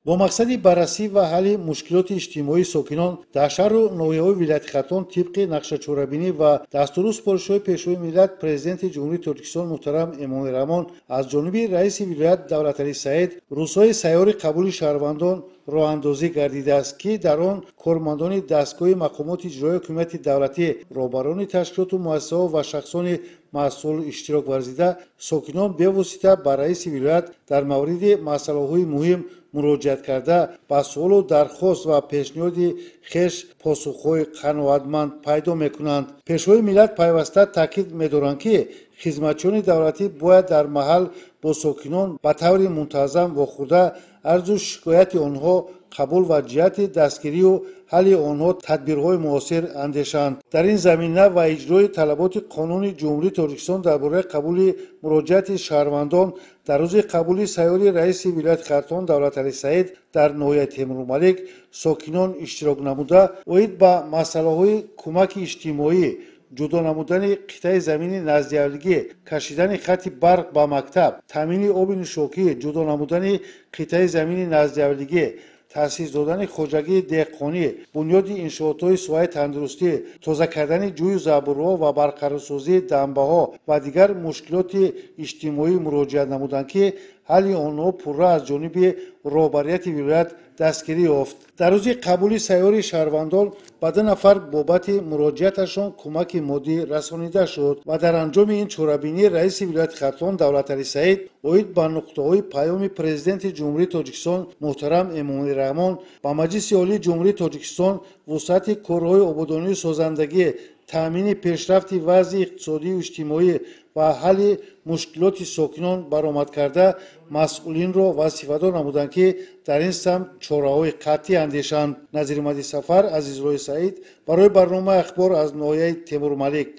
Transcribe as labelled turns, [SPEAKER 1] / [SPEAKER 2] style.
[SPEAKER 1] Бо мақсади баррасӣ ва ҳалли мушкилоти иҷтимоии сокинон дар шаҳру ноҳияҳои вилояти Хатлон тибқи нақшачорабинӣ ва дастуру супоришҳои Пешвои миллат, Президенти Ҷумҳурии Тоҷикистон муҳтарам Эмомалӣ Раҳмон аз ҷониби раиси вилоят Давлаталӣ Саид рӯзҳои сайёри қабули шаҳрвандон роҳандозӣ гардидааст, ки дар он кормандони дастгоҳи мақомоти иҷроии ҳукумати давлатӣ, роҳбарони ташкилоту муассисаҳо ва шахсони масъул иштирок варзида, сокинон бевосита ба раиси вилоят дар мавриди масъалаҳои муҳим муроҷиат карда, ба суолу дархост ва пешниҳоди хеш посухҳои қаноатманд пайдо мекунанд. Пешвои миллат пайваста таъкид медоранд, ки хизматчиёни давлатӣ бояд дар маҳал бо сокинон ба таври мунтазам вохӯрда, арзу шикояти онҳо қабул ва ҷиҳати дастгирию ҳалли онҳо тадбирҳои муосир андешанд. Дар ин замина ва иҷрои талаботи Қонуни Ҷумҳурии Тоҷикистон дар бораи қабули муроҷиати шаҳрвандон дар рӯзи қабули сайёри раиси вилояти Хатлон Давлаталӣ Саид дар ноҳияи Темурмалик сокинон иштирок намуда, оид ба масъалаҳои кӯмаки иҷтимоӣ, ҷудо намудани қитъаи замини наздиавлигӣ, кашидани хати барқ ба мактаб, таъмини оби нӯшокӣ, ҷудо намудани қитъаи замини наздиавлигӣ, таъсис додани хоҷагии деҳқонӣ, бунёди иншоотҳои соҳаи тандурустӣ, тоза кардани ҷӯю забурҳо ва барқарорсозии дамбаҳо ва дигар мушкилоти иҷтимоӣ муроҷиат намуданд, ки ҳалли онҳо пурра аз ҷониби роҳбарияти вилоят дастгирӣ ёфт. Дар рӯзи қабули сайёри шаҳрвандон ба 2 нафар бобати муроҷиаташон кӯмаки моддӣ расонида шуд ва дар анҷоми ин чорабинӣ раиси вилояти Хатлон Давлаталӣ Саид оид ба нуқтаҳои паёми Президенти Ҷумҳурии Тоҷикистон муҳтарам Эмомалӣ Раҳмон ба Маҷлиси Олии Ҷумҳурии Тоҷикистон вусъати корҳои ободонию созандагӣ, таъмини пешрафти вазъи иқтисодию иҷтимоӣ ва ҳалли мушкилоти сокинон баромад карда, масъулинро вазифадор намуданд, ки дар ин самт чораҳои қатъӣ андешанд. Назиримади Сафар, Азизуллои Саид барои барномаи Ахбор аз ноҳияи Темурмалик.